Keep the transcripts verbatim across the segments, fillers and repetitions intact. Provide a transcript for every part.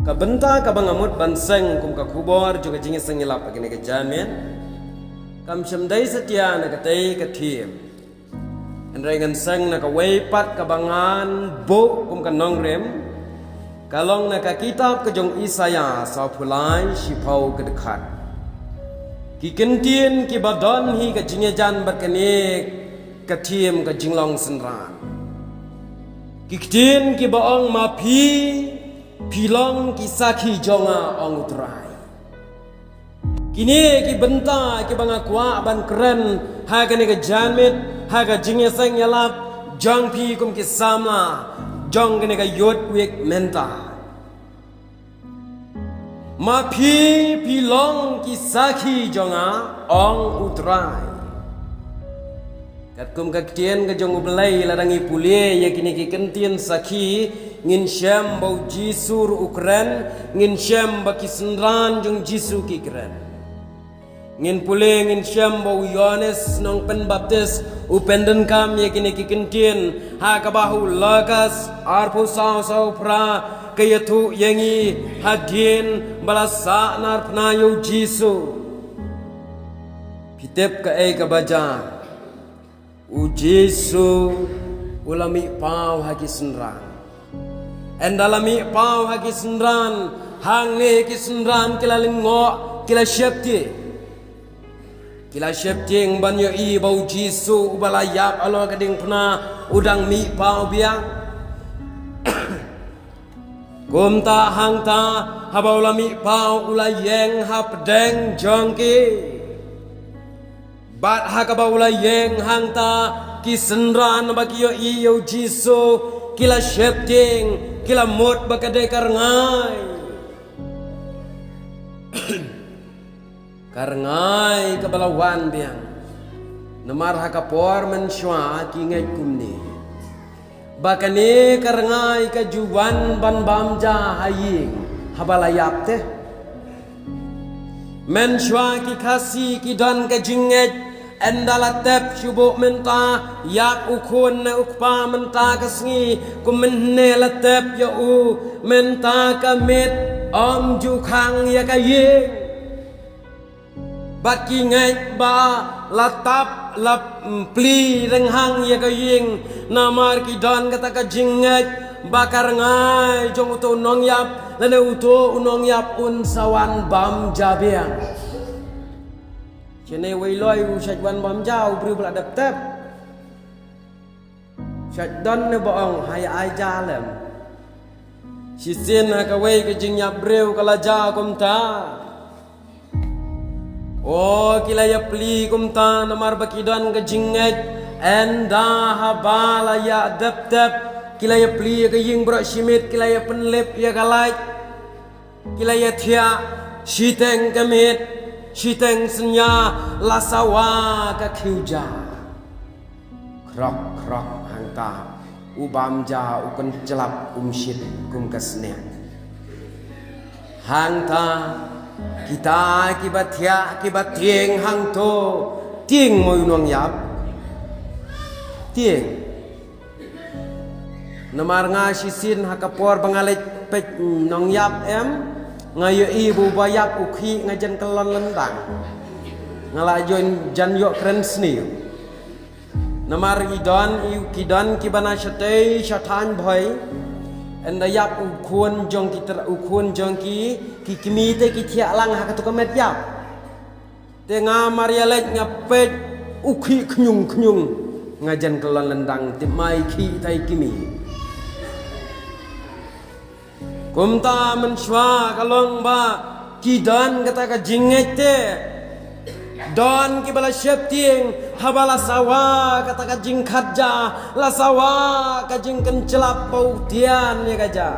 Ka bynta kaba nga mut ban seng kum ka khubor jong ka jingïaseng ïalap ha kane ka janmiet kam shym dei satia na katei ka theme. Hynrei ngan seng na kawei pat kaba ngan buh kum ka nongrim, ka long na ka kitab ka jong Isaïah sawphew lai shiphew ka dkhot. Ki kyntien kiba don hi ka jingïajan bad kane ka theme ka jinglong synran. Ki kyntien kiba ong, ma phi, phi long ki sakhi jong nga, ong U Trai. Kine ki bynta kiba nga kwah ban kren ha kane ka janmiet, ha ka jingïaseng ïalap jong phi kum ki samla jong kane ka Youth Week mynta. Ma phi, phi long ki sakhi jong nga, ong U Trai. Katkum ka ktien ka jong U Blei, lada ngi pule ïa kine ki kyntien sakhi, ngin shem ba U Jisu ruh u kren, ngin shem ba ki synran jong U Jisu ki kren. Ngin pule, ngin shem ba u Ïoannis Nongpynbaptis u pyndonkam ïa kine ki kyntien, ha kaba ha u Lukas arphew saw, sawphra, ka ïathuh ïa ngi hadien ba la sahnarphna ïa U Jisu. Phi tip kaei kaba jia? U Jisu u la mih paw ha ki synran. Ynda la mih paw ha ki synran, hangne ki synran ki la lyngngoh, ki la sheptieng. Ki la sheptieng ban ïohi ba U Jisu uba la ïap halor ka diengphna u dang mih paw biang. Kumta hangta haba u la mih paw u la ïeng hapdeng jong ki. Bad ha kaba u la ïeng hangta, ki synran ba ki ïohi ïa U Jisu ki la sheptieng, ki la mut ba ka dei ka rngai. Ka rngai kaba la wan biang. Namar ha ka por mynshuwa ki ngeit kumne ba kane ka rngai ka ju wan ban bam ja ha ïing haba la ïap te. Mynshuwa ki Khasi ki don ka jingngeit, ynda la tep shu buh mynta ïap u khun ne u kpa mynta ka sngi, kumne la tep ïa u mynta ka miet, ym ju khang ïa ka ïing. Bad ki ngeit ba la tap, la plie rynghang ïa ka ïing, namar ki don kata ka jingngeit ba ka rngai jong uto u nongïap lane uto u nongïap un sa wan bam ja biang. Shane wei loi u shait wan bam ja u briew ba la dep tep. Shait don ne ba ong ha ïa ai ja lem. Shisien ha kawei ka jingïap briew ka la ja kumta. O, ki la ïa plie kumta namar ba ki don ka jingngeit, ynda haba la ïa dep tep, ki la ïa plie ka ïing baroh shi miet, ki la ïa pynlip ïa ka light. Ki la ïa thiah shiteng ka miet, shiteng synñia, la sawa ka khiew ja. Khrok khrok hangta u bam ja u kynchlap um shit kum ka sniang. Hangta kita kiba thiah kiba tieng hangto, tieng mo u nongïap? Tieng. Namar nga shisien ha ka por ba nga leit peit nongïap em, nga ïohi ba uba ïap u khih nga jan kyllon lyndang. Nga la jan jan ïoh kren sniew. Namar i don, i ki don kiba na shatei shathaiñ bhoi. Ynda ïap u khun jong ki tra-, u khun jong ki, ki kmie te ki thiah lang ha kato ka met ïap. Te nga mar ïa leit nga peit u khih khñiung khñiung. Nga jan kyllon lyndang, tip ma i khih tai kmie. Kumta mynshuwa ka long ba ki don kata ka jingngeit te. Don kiba la sheptieng haba la sawa kata ka jingkhatja, la sawa ka jingkynchlap ba u tian ïa ka ja.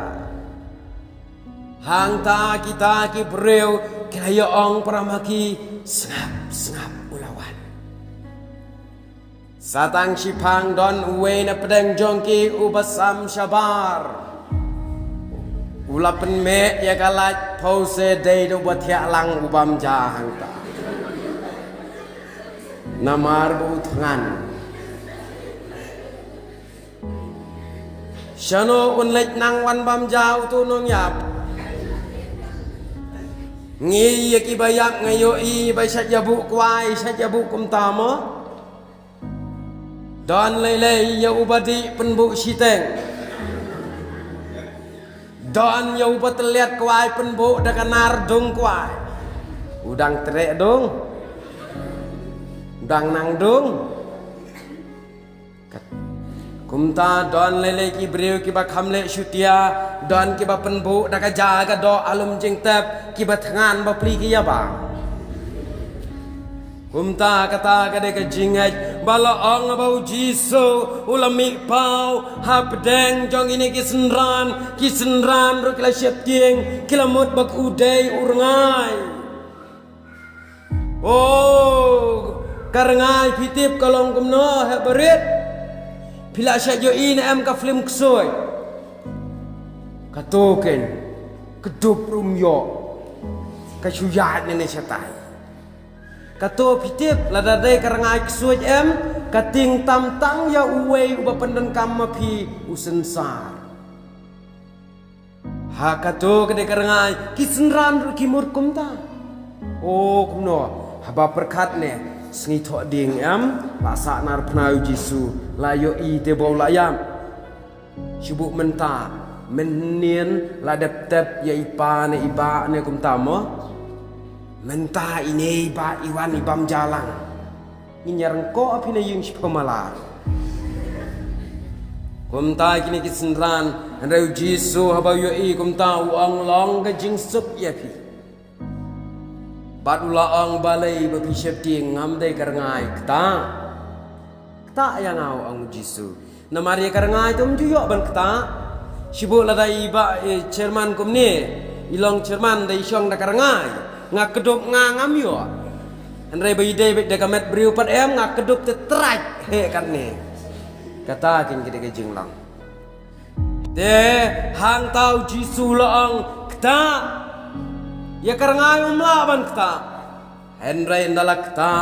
Hangta kita ki briew ki la ïa ong para ma ki, sngap sngap u la wan. Sa tang shiphang don uwei na pdeng jong ki uba sam shabar. U la pynmih ïa ka light, phew se dei da uba thiah lang u bam ja hangta. Namar ba u thngan. Shano un leit nang wan bam ja uto u nongïap? Ngi ïa kiba ïap ngi ïohi ba shet ïa buh kwai, shet ïa buh kumta mo. Don lei lei ïa uba dih pynbuh shiteng. Don ïa uba tylliat kwai pynbuh da ka nar dung kwai. U dang treh dung. U dang nang dung. Kumta don lei lei ki briew kiba kham leh shutia, don kiba pynbuh da ka ja ka doh ha lum jingtep, kiba thngan bapli ki ïa ba. Kumta kata ka dei ka jingngeit ba la ong ba U Jisu u la mih paw hapdeng jong kine ki synran, ki synran ruh ki la sheptieng, ki la mut ba u dei u rngai. O, ka rngai phi tip ka long kumno, heh barit? Phi la shet ïohi ne em ka film ksuid? Kato ken, kdup ruh ym ïoh. Ka shu ïaid ne ne shatai. Kato phi tip, lada dei ka rngai ksuid em, ka tieng tam tang ïa uwei uba pyndonkam ma phi, u synsar. Ha kato ka dei ka rngai, ki synran ruh ki mut kumta. O kumno, haba pyrkhat ne, sngi thoh dieng em, la sah nar pnai U Jisu, la ïohi te ba u la ïap. Shu buh mynta, mynhynnin la dep tep ïa i pa ne i bah ne kumta mo. Mynta ine i bah i wan i bam ja lang. Ngin ïa ryngkoh phi na ïing shiphew mala. Kumta kine ki synran, hynrei U Jisu haba u ïohi kumta u ong long ka jingsuk ïa phi. Bad u la ong balei ba phi sheptieng, ngam dei ka rngai, kata. Kata ïa nga, u ong U Jisu. Namar ïa ka rngai te ym ju ïoh ban kata. Shu buh lada i bah, eh, chairman kumne, i long chairman da i shong da ka rngai. Nga kdup nga ngam ïoh. Hynrei ba i dei beit da ka met briew pat em, nga kdup te trai heh katne. Kata kin ki dei ka jinglong. Te hangta U Jisu u la ong kata. Ïa ka rngai um lah ban kata. Hynrei ynda la kata,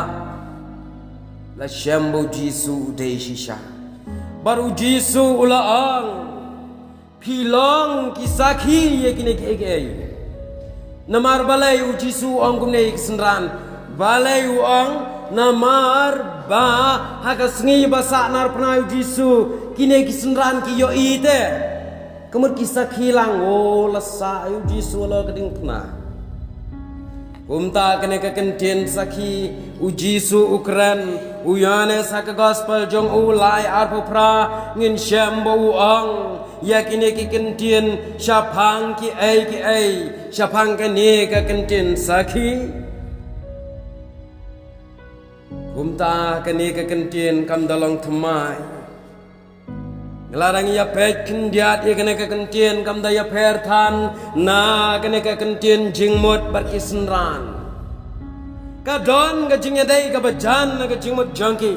la shem ba U Jisu u dei shisha. Bad U Jisu u la ong, phi long ki sakhi ïa kine kiei kiei. Namar balei U Jisu u ong kumne ïa ki synran? Balei u ong? Namar ba ha ka sngi ba sah nar pnai U Jisu, kine ki synran ki ïohi te. Ka mut ki sakhi lang, o, la sah ïa U Jisu halor ka diengphna. Kumta kane ka kyntien sakhi, U Jisu u kren, u Ïoannis ha ka gospel jong u lai arphew phra, ngin shem ba u ong ïa kine ki kyntien shaphang kiei kiei, shaphang kane ka kyntien sakhi. Kumta kane ka kyntien kam da long thymmai. Nga la dang ïa peit khyndiat ïa kane ka kyntien, kam da ïapher than na kane ka kyntien jingmut bad ki synran. Ka don ka jingïadei kaba jan na ka jingmut jong ki.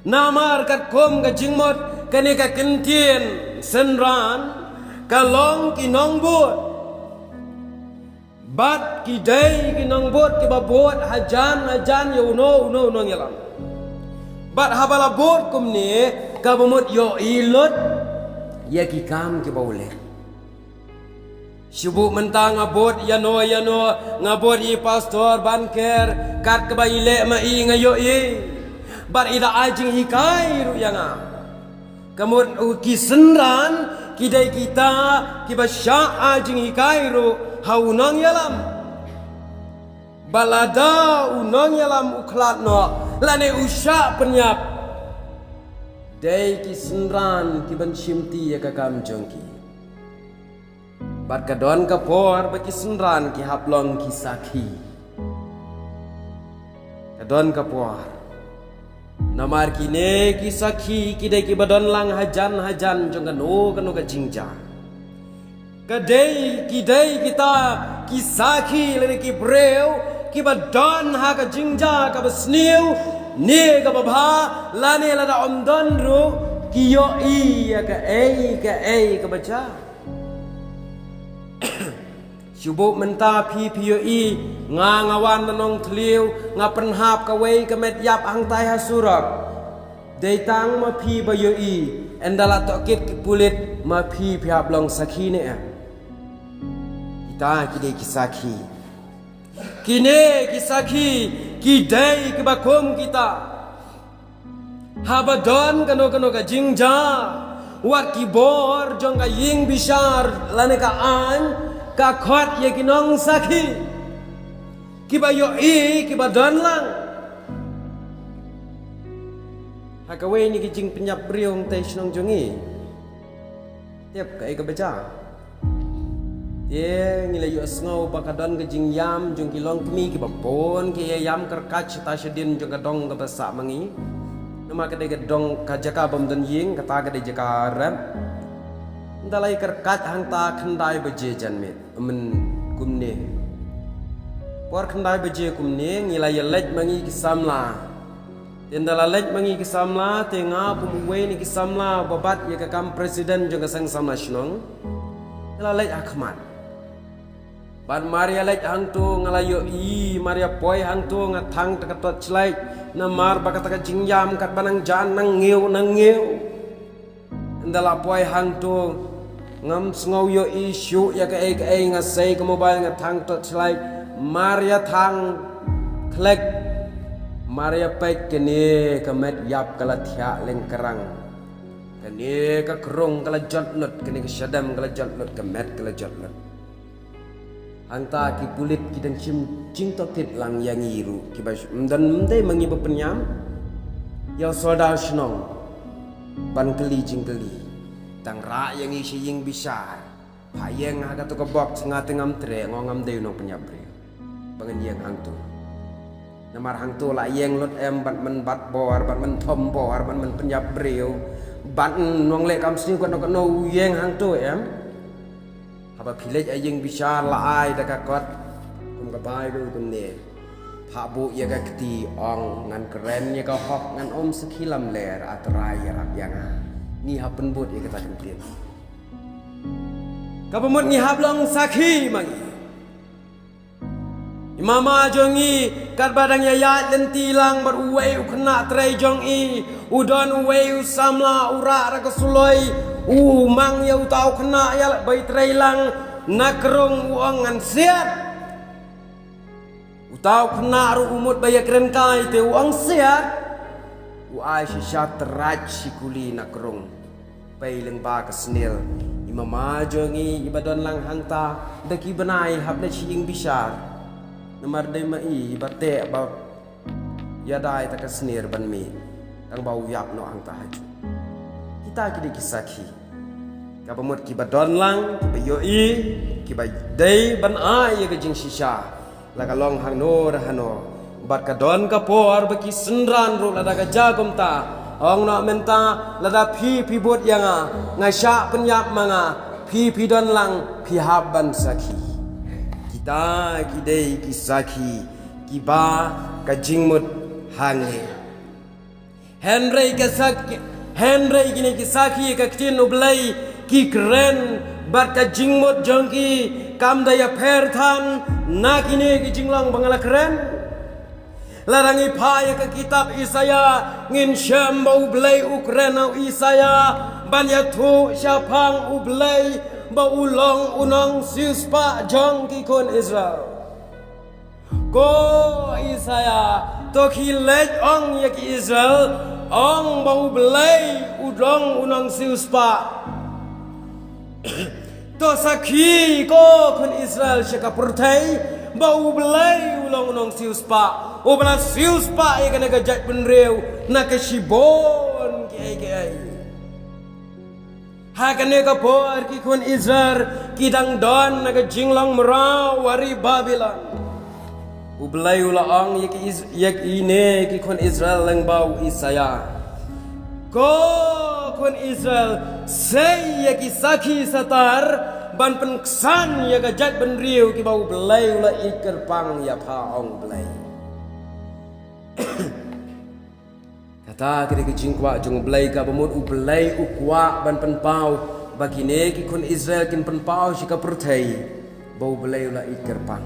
Namar katkum ka jingmut kane ka kyntien synran, ka long ki nongbud. Bad ki dei ki nongbud kiba bud hajan hajan ïa uno uno u nongïalam. Bad haba la bud kumne, kaba mut ïohi lut ïa ki kam kiba u leh. Shu buh mynta nga bud ïano ïano, nga bud ïa i pastor ban ker, kat kaba i leh ma i nga ïohi. Bad i da ai jinghikai ruh ïa nga. Ka mut u ki synran, ki dei kita kiba shah ai jinghikai ruh ha u nongïalam. Ba lada u nongïalam u khlad noh lane u shah pynïap, dei ki synran ki ban shimti ïa ka kam jong ki. Bad ka don ka por ba ki synran ki hap long ki sakhi. Ka don ka por. Namar kine ki sakhi ki dei kiba don lang hajan hajan jong kano kano ka jingjia. Ka dei, ki dei kita ki sakhi lane ki briew kiba don ha ka jingjia kaba sniew ne kaba bha, lane lada ym don ruh ki ïohi ïa kaei kaei kaba jia. Shu buh mynta phi phi ïohi, nga nga wan na Nongthliew, nga pynhap kawei ka met ïap hangtai ha surok. Dei tang ma phi ba ïohi, ynda la tohkit ki pulit ma phi phi hap long sakhi ne em? Ki Ta ki dei ki sakhi. Kine ki sakhi ki dei kiba kum kita. Haba don kano kano ka jingjia, wat ki bor jong ka ïing bishar lane ka aiñ, ka khot ïa ki nongsakhi kiba ïohi, kiba don lang. Ha kawei na ki jingpynïap briew hangtei shnong jong ngi. Tip kaei kaba jia? Te ngi la ïohsngew ba ka don ka jingïam jong ki longkmie kiba bun ki ïa ïam kyrkach shata shadien jong ka dong kaba sah ma ngi. Namar ka dei ka dong, ka jaka bym don ïing, kata ka dei jaka rep. Ynda la ïa kyrkach hangta khyndai baje janmiet, mynta kumne. Por khyndai baje kumne ngi la ïa leit ma ngi ki samla. Te ynda la leit ma ngi ki samla, te nga kum uwei na ki samla ba bat ïa ka kam president jong ka seng samla shnong. Te la leit ha khmat. Bad mar ïa leit hangto nga la ïohi, mar ïa poi hangto nga thang ta ka torchlight, namar ba kata ka jingïam katba nang jan nang ngiew nang ngiew. Ynda la poi hangto ngam sngew ïohi shuh ïa kaei kaei, nga sei ka mobile, nga thang torchlight, mar ïa thang khlek, mar ïa peit kane ka met ïap ka la thiah lyngkrang. Kane ka krung ka la jot lut, kane ka shadem ka la jot lut, ka met ka la jot lut. Hangta ki pulit ki dang shim jingtohkit lang ïa ngi ruh, kiba sh-, ym don, ym dei ma ngi ba pynïam. Ïa u soldau shnong ban kylli jingkylli. Tang rah ïa ngi sha ïing bishar. Pha ïeng ha kato ka box, nga te ngam treh, nga ong ngam dei u nongpynïap briew ba ngan ïeng hangto. Namar hangto la ïeng lut em, bad men bat bor, bad men thom bor, bad men pynïap briew, bad nongleh kam sniew kano kano u ïeng hangto em. Haba phi leit ha ïing bishar la ai da ka kot kum ka Baibl kumne. Phah buh ïa ka kti, ong ngan kren ïa ka hok, ngan ym sakhi lamler, A Trai ïarap ïa nga. Ngi hap pynbud ïa kata ka ktien. Kaba mut ngi hap long sakhi ma ngi. I mama jong ngi katba dang ïa ïaid lynti lang bad uwei u khynnah trei jong i, u don uwei u samla u rah da ka suloi, u mang ïa uta u khynnah ïa bai trei lang na krung, u ong ngan siat. Uta u khynnah ruh u mut ba ïa kren kai te u ong siat. U ai shisha trai shi kuli na krung. Pei lyngba ka snier, i mama jong i iba don lang hangta da ki bnai hap leit sha ïing bishar. Namar dei ma i iba teh ba ïadei ta ka snier ban mih, tang ba u ïap noh hangta hajuh. Kita ki dei ki sakhi. Kaba mut kiba don lang, kiba ïohi, kiba dei ban ai ïa ka jingshisha. La ka long hangno re hano. Bad ka don ka por ba ki synran ruh lada ka jia kumta. Ong noh mynta lada phi phi bud ïa nga, nga shah pynïap ma nga, phi phi don lang, phi hap ban sakhi. Kita ki dei ki sakhi kiba ka jingmut hangne. Hynrei ka sak-, hynrei kine ki sakhi ka ktien U Blei ki kren bad ka jingmut jong ki kam da ïapher than na kine ki jinglong ba nga la kren. Lada ngi phah ïa ka kitab Isaïah ngin shem ba U Blei u kren ha u Isaïah ban ïathuh shaphang U Blei ba u long u nongsiewspah jong ki khun Israel. Ko Isaïah, to khie leit ong ïa ki Israel, ong ba U Blei u long u nongsiewspah. To sakhi ko khun Israel sha ka pyrthei ba U Blei u long u nongsiewspah, uba la siewspah ïa kane ka jaitbynriew na ka shibun kiei kiei. Ha kane ka por ki khun Israel ki dang don na ka jinglong mraw ha ri Babilon. U Blei u la ong ïa ki Is-, ïa kine ki khun Israel lyngba u Isaïah. Ko khun Israel, sei ïa ki sakhi satar ban pynksan ïa ka jaitbynriew kiba U Blei u la ïeit kyrpang ïa pha, ong U Blei. Kata ka dei ka jingkwah jong U Blei, kaba mut U Blei u kwah ban pynpaw ba kine ki khun Israel kin pynpaw sha ka pyrthei ba U Blei u la ïeit kyrpang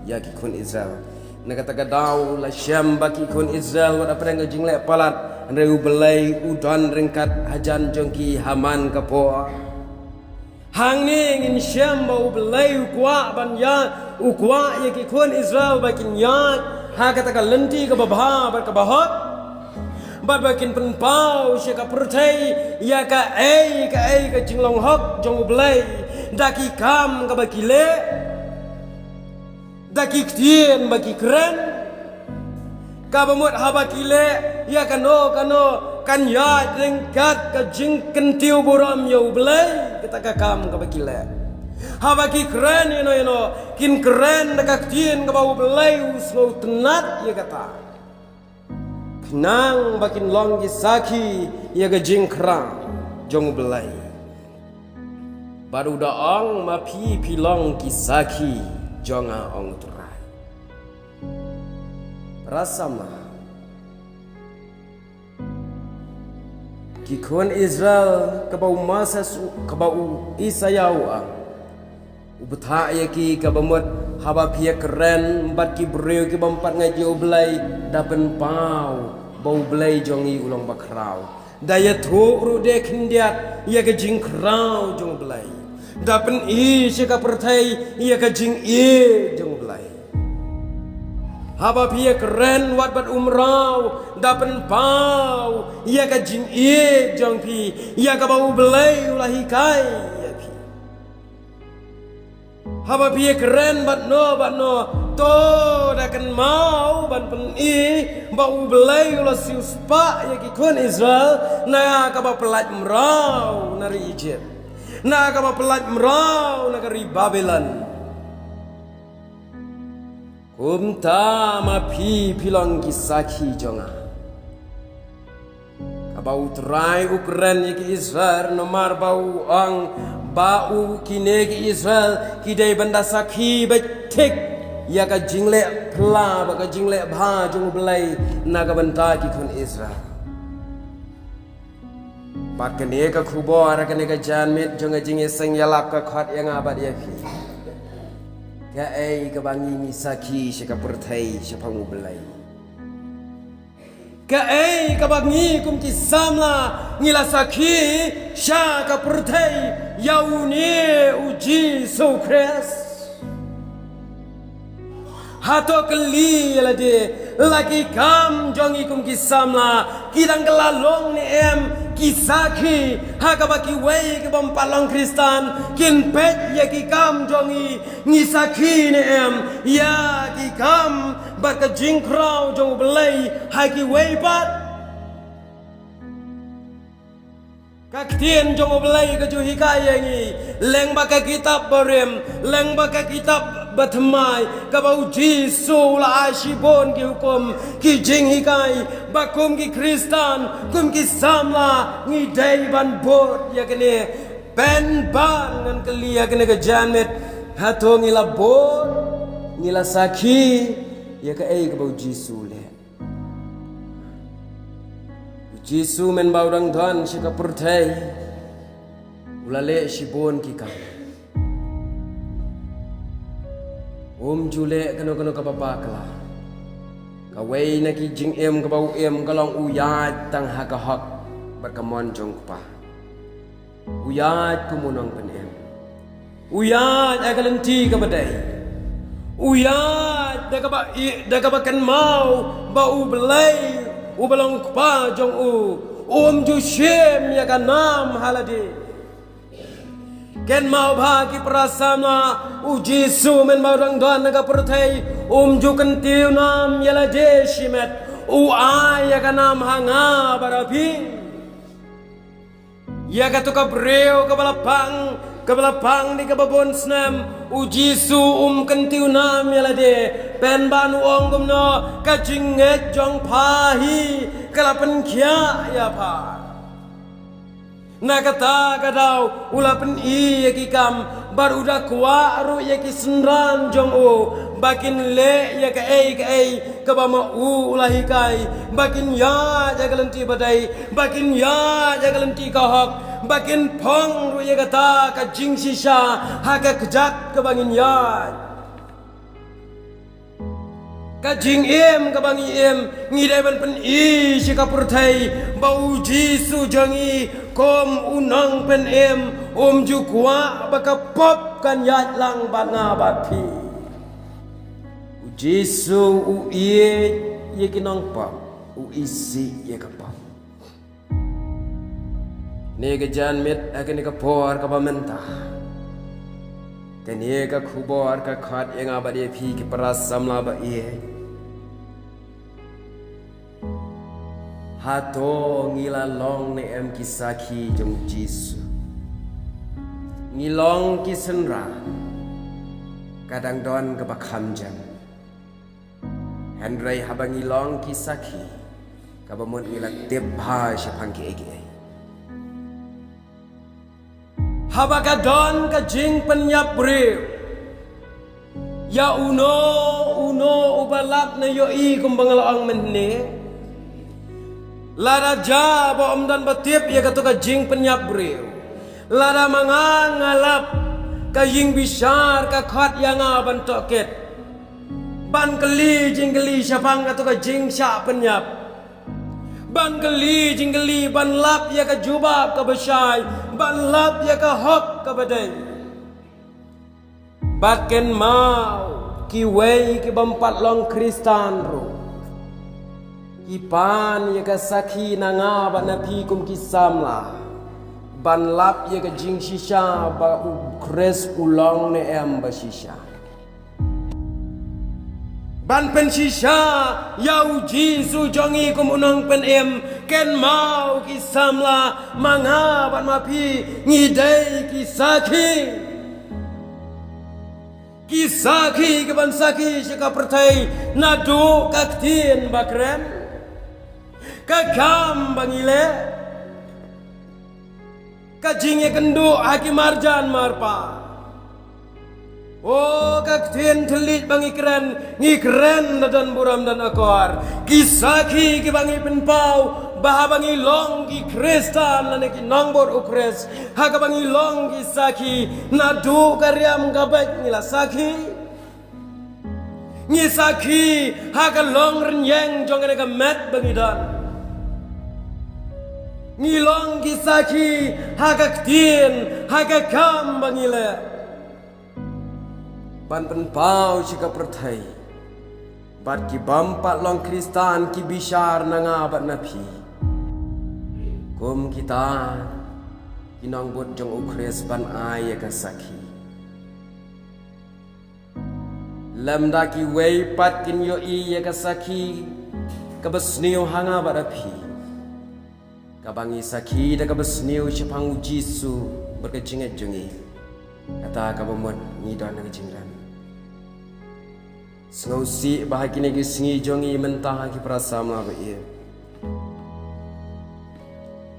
ïa ki khun Israel. Na kata ka daw u la shem ba ki khun Israel wat hapdeng ka jingleh palat, hynrei U Blei u don ryngkat hajan jong ki ha man ka por. Hangne ngin shem ba U Blei u kwah ban ïaid, u kwah ïa ki khun Israel ba kin ïaid ha kata ka lynti kaba bha bad kaba hok, bad ba kin pynpaw sha ka pyrthei ïa kaei kaei ka jinglong hok jong U Blei da ki kam kaba ki leh, da ki ktien ba ki kren. Kaba mut haba ki leh ïa kano kano kan ïaid ryngkat ka jingkyntiew burom ïa U Blei, kata ka kam kaba ki leh. Haba ki kren ïano ïano, kin kren da ka ktien kaba U Blei u sngewtynnad ïa kata, khnang ba kin long ki sakhi ïa ka jingkhraw jong U Blei. Bad u da ong, ma phi phi long ki sakhi jong nga, ong U Trai. Para samla, ki khun Israel, kaba u Moses, kaba u Isaïah u ong, u bthah ïa ki, kaba mut haba phi ïakren bad ki briew ki bym pat ngeit ïa U Blei, da pynpaw ba U Blei jong ngi u long bakhraw. Da ïathuh ruh de khyndiat ïa ka jingkhraw jong U Blei. Da pyni sha ka pyrthei ïa ka jingïeit jong U Blei. Haba phi ïakren wat bad u mraw, da pynpaw ïa ka jingïeit jong phi, ïa kaba U Blei u la hikai ïa phi. Haba phi ïakren bad no bad no, to da kynmaw ban pyni ba U Blei u la siewspah ïa ki khun Israel na kaba pyllait mraw na ri Egypt, na kaba pyllait mraw na ka ri Babilon. Kumta ma phi phi long ki sakhi jong nga. Kaba U Trai u kren ïa ki Israel, namar ba u ong ba u, kine ki Israel ki dei ban da sakhi beit thik ïa ka jingleh pla bad ka jingleh bha jong U Blei na ka bynta ki khun Israel. Bad kane ka khubor, kane ka janmiet jong ka jingïaseng ïalap ka khot ïa nga bad ïa phi. Kaei kaba ngi, ngi sakhi sha ka pyrthei shaphang U Blei? Kaei kaba ngi kum ki samla ngi la sakhi sha ka pyrthei ïa une U Jisu Khrist? Hato kylli ïa lade, la ki kam jong ngi kum ki samla ki dang kylla long ne em ki sakhi, ha kaba kiwei ki bym pat long Khristan kin peit ïa ki kam jong ngi, ngi sakhi ne em ïa ki kam bad ka jingkhraw jong U Blei ha kiwei pat? Ka ktien jong U Blei ka ju hikai ïa ngi, lyngba ka kitab barim, lyngba ka kitab bathymmai, kaba U Jisu u la ai shibun ki hukum, ki jinghikai, ba kum ki Khristan, kum ki samla, ngi dei ban bud ïa kane. Pynban ngan kylli ïa kane ka janmiet, hato ngi la bud, ngi la sakhi ïa kaei kaba U Jisu u leh? U Jisu mynba u dang don sha ka pyrthei, u la leh shibun ki kam. Um ju leh kano kano kaba bakla. Kawei na ki jingim kaba u im ka long u ïaid tang ha ka hok bad ka mon jong U Kpa. U ïaid kum u nongpynim. U ïaid ha ka lynti kaba dei. U ïaid da kaba i-, da kaba kynmaw ba U Blei uba long U Kpa jong u, um ju shim ïa ka nam ha lade. Kynmaw bha ki para samla, U Jisu mynba u dang don ha ka pyrthei, um ju kyntiew nam ïa lade shimet. U ai ïa ka nam ha nga bad ha phi. Ïa kato ka briew kaba la pang, kaba la pang dei kaba bun snem, U Jisu um kyntiew nam ïa lade. Pynban u ong kumno, ka jingngeit jong pha hi ka la pynkhiah ïa pha. Na kata ka daw u la pyni ïa ki kam, bad u da kwah ruh ïa ki synran jong u ba kin leh ïa kaei kaei kaba ma u u la hikai, ba kin ïaid ha ka lynti ba dei, ba kin ïaid ha ka lynti ka hok, ba kin phong ruh ïa kata ka jingshisha ha ka kjat kaba ngin ïaid. Ka jingim kaba ngi im, ngi dei ban pyni sha ka pyrthei ba u Jisu jong ngi kum u nongpynim um ju kwah ba ka pop kan ïaid lang bad nga bad phi. U Jisu u ïeit ïa ki nongpop, u isih ïa ka pop. Kane ka janmiet, ha kane ka por kaba mynta, kane ka khubor ka khot ïa nga bad ïa phi ki para samla ba ïeit. Hato ngi la long ne em ki sakhi jong u Jisu? Ngi long ki synran, ka dang don kaba kham jan. Hynrei haba ngi long ki sakhi, kaba mut ngi la tip bha shaphang kiei kiei. Haba ka don ka jingpynïap briew ïa uno uno uba lap ne ïohi kumba nga la ong mynne, lada jia ba ym don ba tip ïa kato ka jingpynïap briew, lada ma nga nga lap ka ïing bishar ka khot ïa nga ban tohkit, ban kylli jingkylli shaphang kato ka jingshah pynïap, ban kylli jingkylli, ban lap ïa ka jubab kaba shai, ban lap ïa ka hok kaba dei. Bad kynmaw kiwei ki bym pat long Khristan ruh ki pan ïa ka sakhi na nga bad na phi kum ki samla, ban lap ïa ka jingshisha ba u Khrist u long ne em ba shisha. Ban pynshisha ïa u Jisu jong ngi kum u nongpynim, kynmaw ki samla, ma nga bad ma phi ngi dei ki sakhi. Ki sakhi ki ban sakhi sha ka pyrthei naduh ka ktien ba kren, ka kam ba ngi leh, ka jingïakynduh ha ki marjan marpa. O ka ktien thylliej ba ngi kren, ngi kren da don burom don akor. Ki sakhi ki ba ngi pynpaw ba haba ngi long ki Khristan lane ki nongbud u Khrist, ha kaba ngi long ki sakhi, naduh ka riam ka beit ngi la sakhi. Ngi sakhi ha ka long rynïeng jong kane ka met ba ngi don. Ngi long ki sakhi ha ka ktien, ha ka kam ba ngi leh, ban pynpaw sha ka pyrthei bad ki bym pat long Khristan ki bishar na nga bad na phi kum kita ki nongbud jong u Khrist ban ai ïa ka sakhi. Lymda kiwei pat kin ïohi ïa ka sakhi kaba sniew ha nga bad ha phi, kaba ngi sakhi da kaba sniew shaphang u Jisu bad ka jingngeit jong ngi, kata kaba mut ngi don ha ka jingrem. Sngewsih ba ha kine ki sngi jong ngi mynta, ha ki para samla ba ïeit,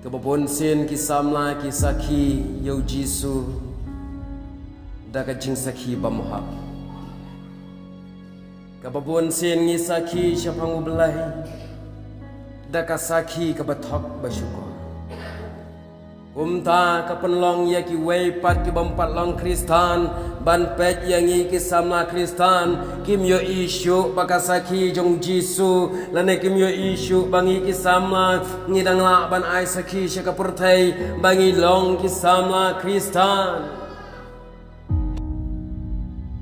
kaba bun sien ki samla ki sakhi ïa u Jisu da ka jingsakhi ba mhok. Kaba bun sien ngi sakhi shaphang U Blei da ka sakhi kaba thok ba shukor. Kumta ka pynlong ïa kiwei pat ki bym pat long Khristan ban peit ïa ngi ki samla Khristan, kim ïohi shuh ba ka sakhi jong u Jisu, lane kim ïohi shuh ba ngi ki samla ngi dang lah ban ai sakhi sha ka pyrthei ba ngi long ki samla Khristan.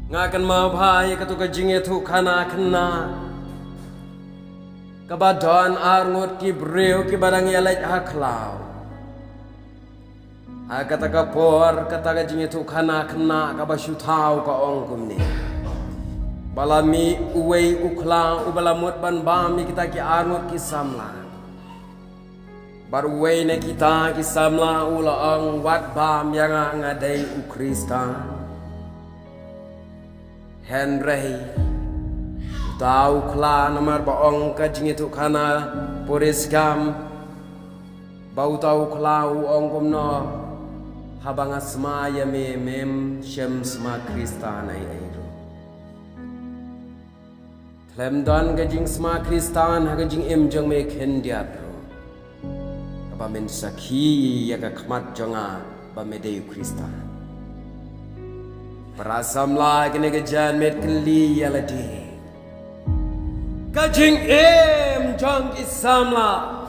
Nga kynmaw bha ïa kato ka jingïathuhkhana khynnah kaba don arngut ki briew kiba dang ïaleit ha khlaw. Ha kata ka por, kata ka jingïathuhkhana khynnah kaba shu thaw ka ong kumne: Ba la mih uwei u khla uba la mut ban bam ïa kita ki arngut ki samla. Bad uwei na kita ki samla u la ong: Wat bam ïa nga, nga dei u Khristan. Hynrei uta u khla, namar ba ong ka jingïathuhkhana puriskam ba uta u khla u ong kumno: Haba nga sma ïa me, mem shym sma Khristan ei ei ruh. Khlem don ka jingsma Khristan ha ka jingim jong me khyndiat ruh, kaba men sakhi ïa ka khmat jong nga ba me dei u Khristan. Para samla, kane ka janmiet kylli ïa lade: Ka jingim jong ki samla,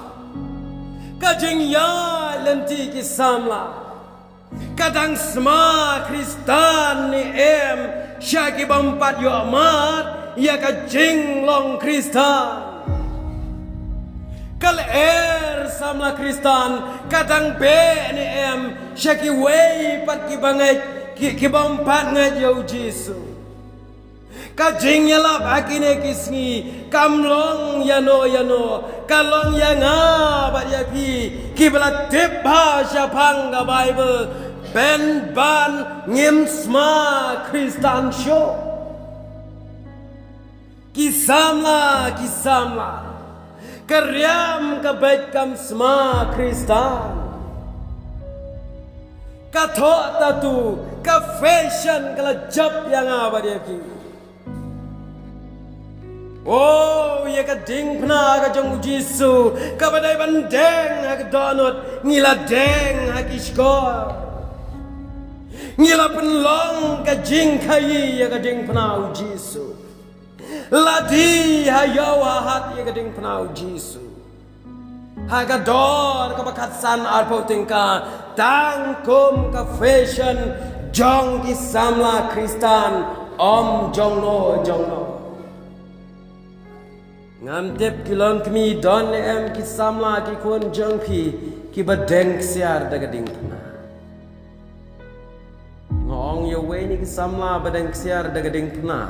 ka jingïaid lynti ki samla, ka dang sma Khristan ne em sha ki bym pat ïohmad ïa ka jinglong Khristan. Ka lyer samla Khristan ka dang beh ne em sha kiwei pat ki bangeit, ki, ki bym pat ngeit ïa u Jisu. Ka jingïalap ha kine ki sngi kam long ïano ïano, ka long ïa nga bad ïa phi kiba la tip bha shaphang ka Baibl, pynban ngim sma Khristan shuh. Ki samla, ki samla, ka riam ka beit kam sma Khristan. Ka thoh tattoo, ka fashion ka la jop ïa nga bad ïa phi. Oh, ïa ka diengphna ka jong u Jisu kaba dei ban deng ha ka dohnud, ngi la deng ha ki shkor. Ngi la pynlong ka jingkhaii ïa ka diengphna u Jisu. La die ha ïew ha hat ïa ka diengphna u Jisu. Ha ka dor kaba khatsan arphew tyngka, tang kum ka fashion jong ki samla Khristan, ym jongno jongno. Ngam tip ki longkmie, don ne em ki samla, ki khun jong phi kiba deng ksiar da ka diengphna. Nga ong ïa uwei na ki samla ba deng ksiar da ka diengphna.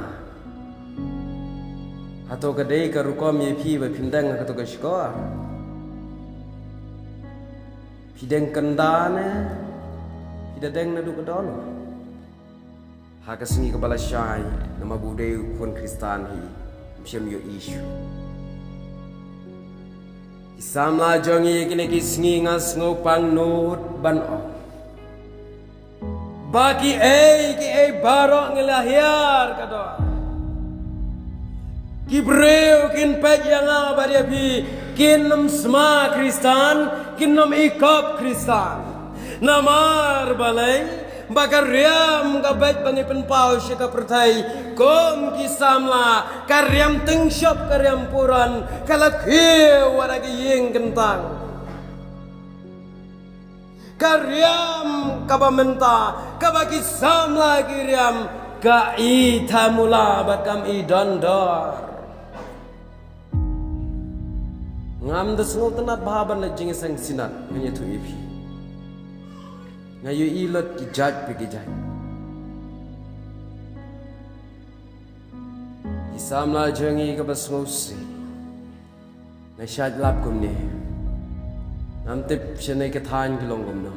Hato ka dei ka rukom ïa phi ba phin deng ha kato ka shkor? Phi deng kynda ne phi da deng naduh ka dohnud? Ha ka sngi kaba lashai, namar ba u dei u khun Khristan hi, ym shym ïohi shuh. Ki samla jong ngi kine ki sngi, nga sngewpang nud ban ong ba kiei kiei baroh ngi la hiar ka dor. Ki briew kin peit ïa nga bad ïa phi, kin ym sma Khristan, kin ym ikop Khristan. Namar balei? Ba ka riam ka beit ba ngi pynpaw sha ka pyrthei kum ki samla, ka riam tyngshop, ka riam puran, ka la khiew wat ha ki ïing kyntang. Ka riam kaba mynta, kaba ki samla ki riam, ka i thamula bad kam i dondor. Ngam da sngewtynnat bha ban leit jingïaseng synod, ngan ïathuh ïa phi. Nga ïohi lut ki jait pa ki jait. Ki samla jong ngi kaba sngewsih. Nga shait lap kumne. Ngam tip shane ka thaiñ ki long kumno.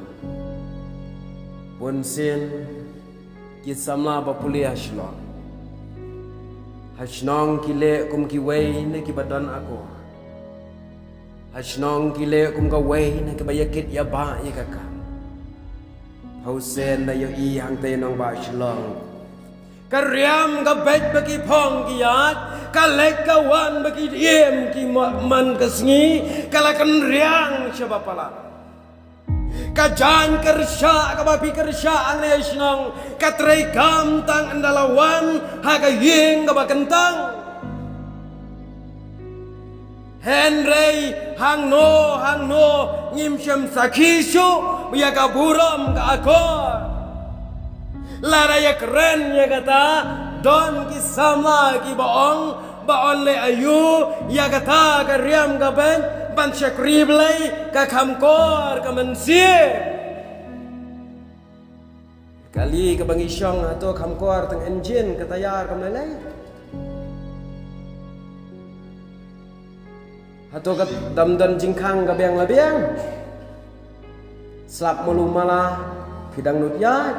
Bunsien ki samla ba pule ha Shillong, ha shnong ki leh kum kiwei na kiba don akor. Ha shnong ki leh kum kawei na kiba ïakit ïabah ïa ka kam. Hausen da ïohi hangta ïa nongbah Shillong. Ka riam ka beit ba ki phong ki ïaid, ka leit ka wan ba ki im ki ma-, man ka sngi, ka la kynriang shaba palat. Ka jaiñ kyrshah kaba phi kyrshah hangne ha shnong, ka treikam tang ynda la wan ha ka ïing kaba kyntang. Hynrei hangno hangno ngim shym sakhi shuh ïa ka burom ka akor. Lada ïakren ïa kata, don ki samla kiba ong ba yn leh aïu ïa kata ka riam ka beit ban shakri Blei, ka kham kor ka mynsiem. Kali kaba ngi shong, hato kham kor tang engine, ka tayar kam lei lei? Hato ka dam don jingkhang ka biang la biang? Slap malu mala, phi dang nud ïaid.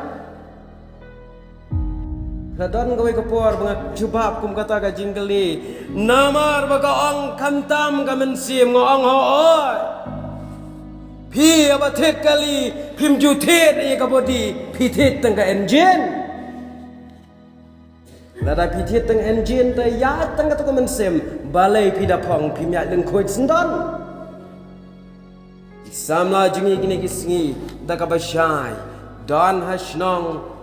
Ka don kawei ka por ba nga jubab kum kata ka jingkylli. Namar ba ka ong khamtam ka mynsiem, nga ong hooid. Phi haba thied kali, phim ju thied ïa ka body, phi thied tang ka engine. Lada phi thied tang engine te ïaid tang kato ka mynsiem, balei phi da phong phim ïaid lyngkhuid syndon? Ki samla jong ngi kine ki sngi, da kaba shai, don ha shnong,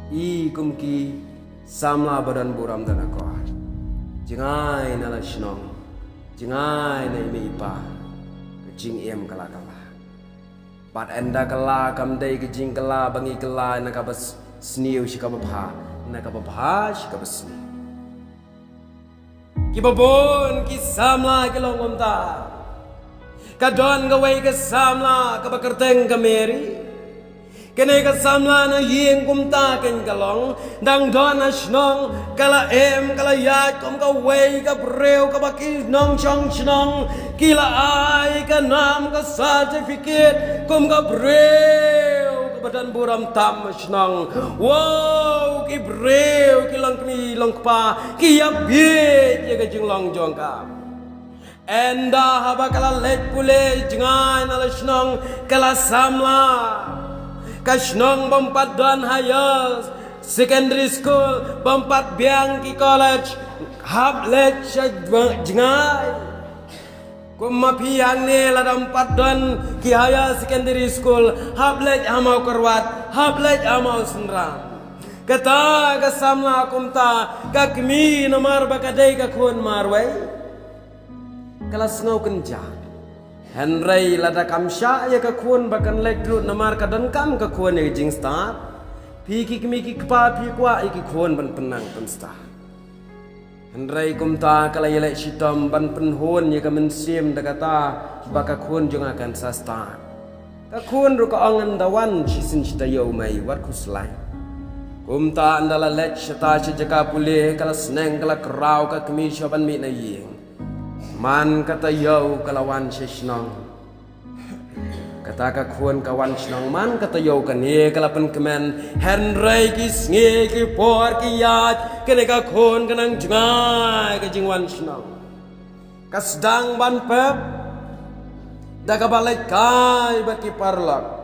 i kum ki samla ba don burom don akor. Jngai na la shnong, jngai na i mei i pa, ka jingim ka la kylla. Bad ynda kylla kam dei ka jingkylla ba ngi kylla na kaba s-, sniew sha kaba bha, na kaba bha sha kaba sniew. Kiba bun ki samla ki long kumta. Ka don kawei ka samla kaba kyrteng ka Mary. Kane ka samla na ïing kumta kein ka long, dang don ha shnong, ka la im, ka la ïaid kum kawei ka briew kaba ki nongshong shnong ki la ai ka nam ka certificate kum ka briew kaba don burom tam ha shnong. Wow, ki briew, ki long kmie long kpa, ki ïa bieit ïa ka jinglong jong ka. Ynda haba ka la leit pule jngai na la shnong, ka la samla. Ka shnong bym pat don higher secondary school, bym pat biang ki college, hap leit sha jngai. Kum ma phi hangne lada ym pat don ki higher secondary school, hap leit ha Mawkyrwat, hap leit ha Mawsynram. Kata ka samla kumta, ka kmie namar ba ka dei ka khun marwei, ka la sngew kynjah. Hynrei lada kam shah ïa ka khun ba kan leit ruh namar ka donkam ka khun ïa ka jingstad, phi ki kmie ki kpa phi kwah ïa ki khun ban pynnang pynstad. Hynrei kumta ka la ïaleh shitom ban pynhun ïa ka mynsiem da kata ba ka khun jong nga kan sa stad. Ka khun ruh ka ong, ynda wan shisien shi taïew mei, wat khuslai. Kumta ynda la leit shata sha jaka pule, ka la sneng ka la kraw ka kmie sha ban mih na ïing. Man ka taïew ka la wan sha shnong. Kata ka khun ka wan shnong man ka taïew, kane ka la pynkmen, hynrei ki sngi ki por ki ïaid, kane ka khun ka nang jngai ka jingwan shnong. Ka sdang ban pep da kaba leit kai bad ki paralok.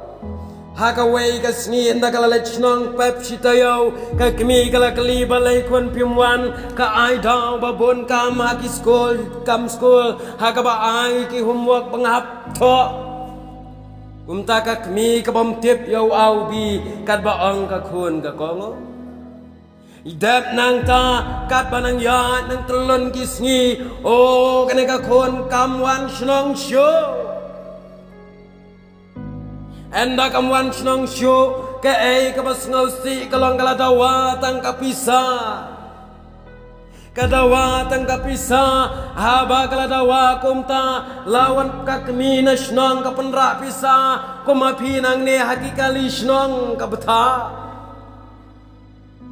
Ha kawei ka sngi ynda ka la leit shnong pep shi taïew, ka kmie ka la kylli, balei khun phim wan? Ka ai daw ba bun kam ha ki skul, kam skul, ha kaba ai ki homework ba nga hap thoh. Kumta ka kmie ka bym tip ïa u A u B, katba ong ka khun ka kong. Dep nangta, katba nang ïaid nang tyllun ki sngi, o, kane ka khun kam wan shnong shuh. Ynda kam wan shnong shuh, kaei kaba sngewsih ka long ka la dawa tang ka pisa. Ka dawa tang ka pisa, haba ka la dawa kumta, la wan ka kmie na shnong ka pynrah pisa, kum ma phi nangne ha ki kali shnong ka bthah.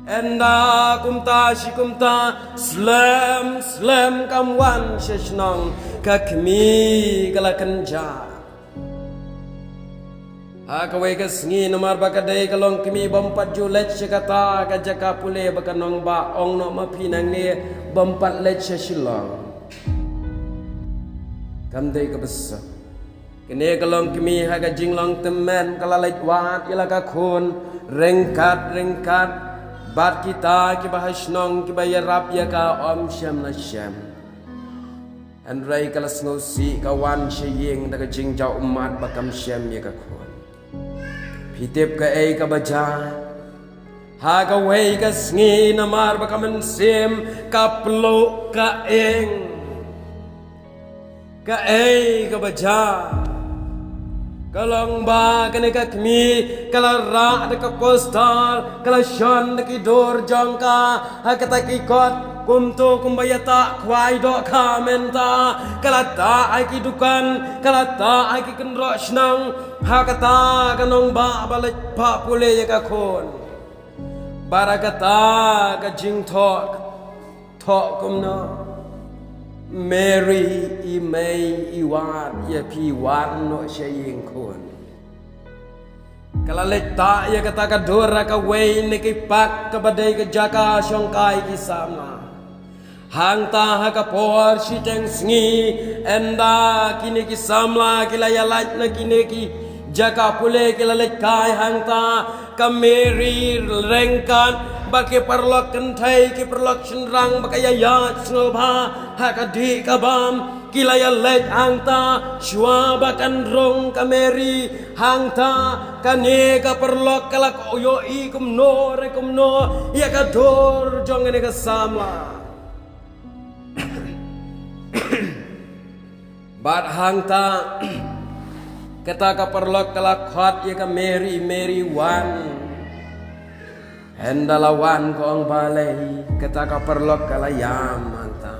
Ynda kumta shi kumta, slem slem kam wan sha shnong, ka kmie ka la kynjah. Ha kawei ka sngi namar ba ka dei ka long kmie bym pat ju leit sha kata ka jaka pule ba ka nongbah ong noh ma phi nangne, bym pat leit sha Shillong. Kam dei kaba suk. Kane ka long kmie ha ka jinglong tymmen ka la leit wad ïa la ka khun, ryngkat ryngkat bad kita kiba ha shnong kiba ïarap ïa ka, ym shem la shem. Hynrei ka la sngewsih, ka wan sha ïing da ka jingjaw ummat ba kam shem ïa ka khun. Phi tip kaei kaba jia? Ha kawei ka sngi namar ba ka mynsiem ka pluh ka ing. Kaei kaba jia? Ka long ba kane ka kmie ka la rah da ka poster, ka la shon da ki dur jong ka ha kata ki kot, kumto kumba ïa tah khwai dohkha mynta. Ka la tah ha ki dukan, ka la tah ha ki kynroh shnong, ha kata ka nongbah ba leit phah pule ïa ka khun. Bad ha kata ka jingthoh, thoh kumno: Mary, i mei i wad ïa phi, wan noh sha ïing khun. Ka la leit tah ïa kata ka dur ha kawei na ki park kaba dei ka jaka shongkai ki samla. Hangta ha ka por shiteng sngi, ynda kine ki samla ki la ïalait na kine ki jaka pule, ki la leit kai hangta, ka Mary ryngkat bad ki paralok kynthei, ki paralok shynrang ba ka ïaid sngewbha ha ka dih ka bam, ki la ïaleit hangta shuwa ba kan rung ka Mary hangta. Kane ka paralok ka la ïohi kumno re kumno ïa ka dur jong kane ka samla. Bad hangta kata ka paralok ka la khot ïa ka Mary, Mary wan. Hynda la wan ka ong balei, kata ka paralok ka la ïam hangta.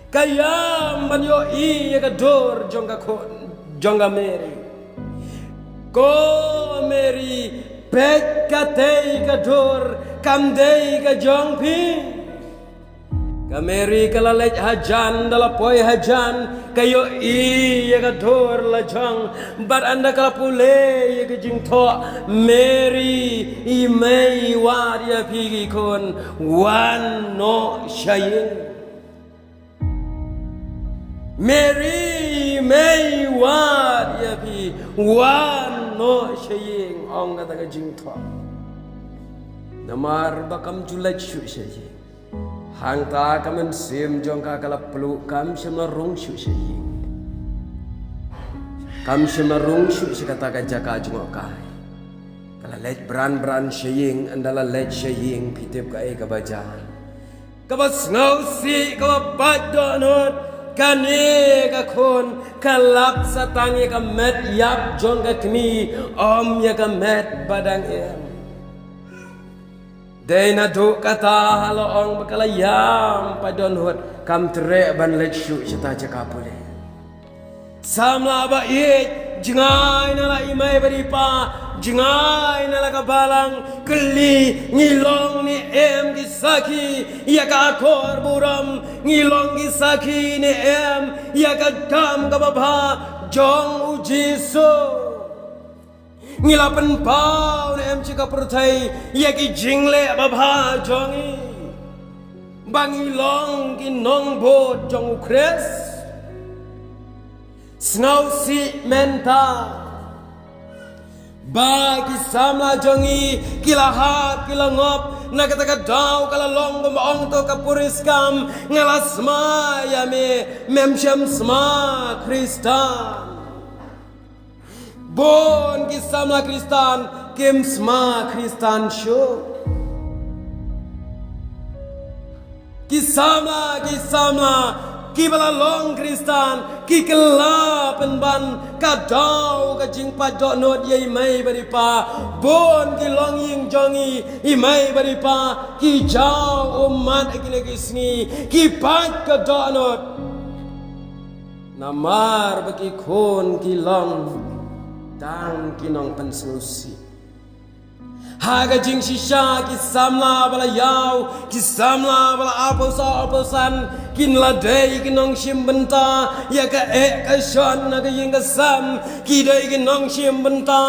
Ka ïam ban ïohi ïa ka dur jong ka khun, jong ka Mary. Ko Mary, peit katei ka dur, kam dei ka jong phi. Ka Mary ka la leit hajan, da la poi hajan, ka ïohi ïa ka dur la jong, bad hynda ka la pule ïa ka jingthoh, Mary, i mei i wad ïa phi ki khun, wan noh sha ïing. Mary, i mei i wad ïa phi, wan noh sha ïing, ong kata ka jingthoh. Namar ba kam ju leit shuh sha ïing. Hangta ka mynsiem jong ka ka la pluh, kam shym la rung shuh sha ïing. Kam shym la rung shuh sha kata ka jaka jngohkai. Ka la leit bran bran sha ïing, hynda la leit sha ïing, phi tip kaei kaba jia. Kaba sngewsih, kaba pait dohnud, kane ka khun ka lap sa tang ïa ka met ïap jong ka kmie, ym ïa ka met ba dang im. Dei naduh kata ha la ong ba ka la ïam pait dohnud, kam treh ban leit shuh sha kata jaka pule. Samla ba ïeit, jngai na la i mei bad i pa, jngai na la ka balang, kylli, ngi long ne em ki sakhi ïa ka akor burom, ngi long ki sakhi ne em ïa ka kam kaba bha jong u Jisu. Ngi la pynpaw ne em sha ka pyrthei ïa ki jingleh babha jong ngi, ba ngi long ki nongbud jong u Khrist? Sngewsih mynta ba ki samla jong ngi ki la hap, ki la ngop, na kata ka daw ka la long kumba ong to ka puriskam, nga la smai ïa me, mem shym sma Khristan. Bun ki samla Khristan kim sma Khristan shuh. Ki samla, ki samla kiba la long Khristan, ki kylla pynban ka daw ka jingpait dohnud ïa i mei bad i pa. Bun ki longïing jong ngi, i mei bad i pa, ki jaw ummat ha kine ki sngi, ki pait ka dohnud. Namar ba ki khun ki long tang ki nongpynsngewsih. Ha ka jingshisha ki samla ba la ïaw, ki samla ba la arphew saw arphew san, kin la dei ki nongshim bynta ïa ka eh ka shon ha ka ïing ka sem, ki dei ki nongshim bynta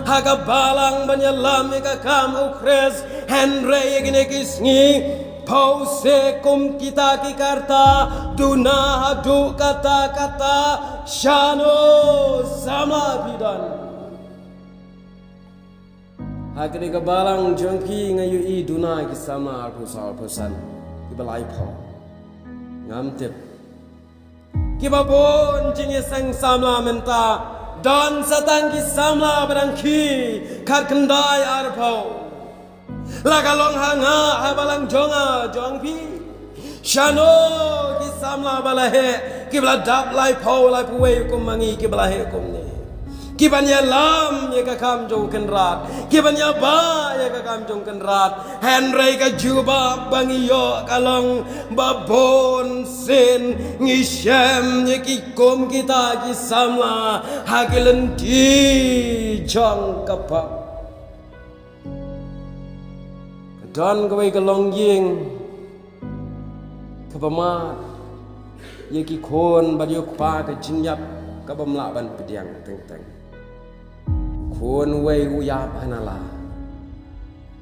ha ka balang ban ïalam ïa ka kam u Khrist. Hynrei ïa kine ki sngi pawshe kum kita ki karta, duna haduh katta katta, shano samla phi don? Ha kane ka balang jong phi nga ïohi duna ki samla arphew saw arphew san, kiba laiphew. Ngam tip. Kiba bun jingïaseng samla mynta, don sa tang ki samla ba dang khie khatkhyndai arphew. La ka long ha nga, ha balang jong nga jong phi. Shano ki samla ba la heh, kiba la dap laiphew laiphew wei kum ma ngi, kiba la heh kumne, kiban ïalam ïa ka kam jong u Kynrad, kiban ïabah ïa ka kam jong u Kynrad. Hynrei ka jubab ba ngi ïoh ka long ba bun sien ngi shem ïa ki kum kita ki samla ha ki lynti jong ka pop. Ka don kawei ka longïing kaba mad ïa ki khun bad ïa u kpa, ka jingïap kaba ym lah ban pdiang teng teng. U khun uwei u ïap ha nala,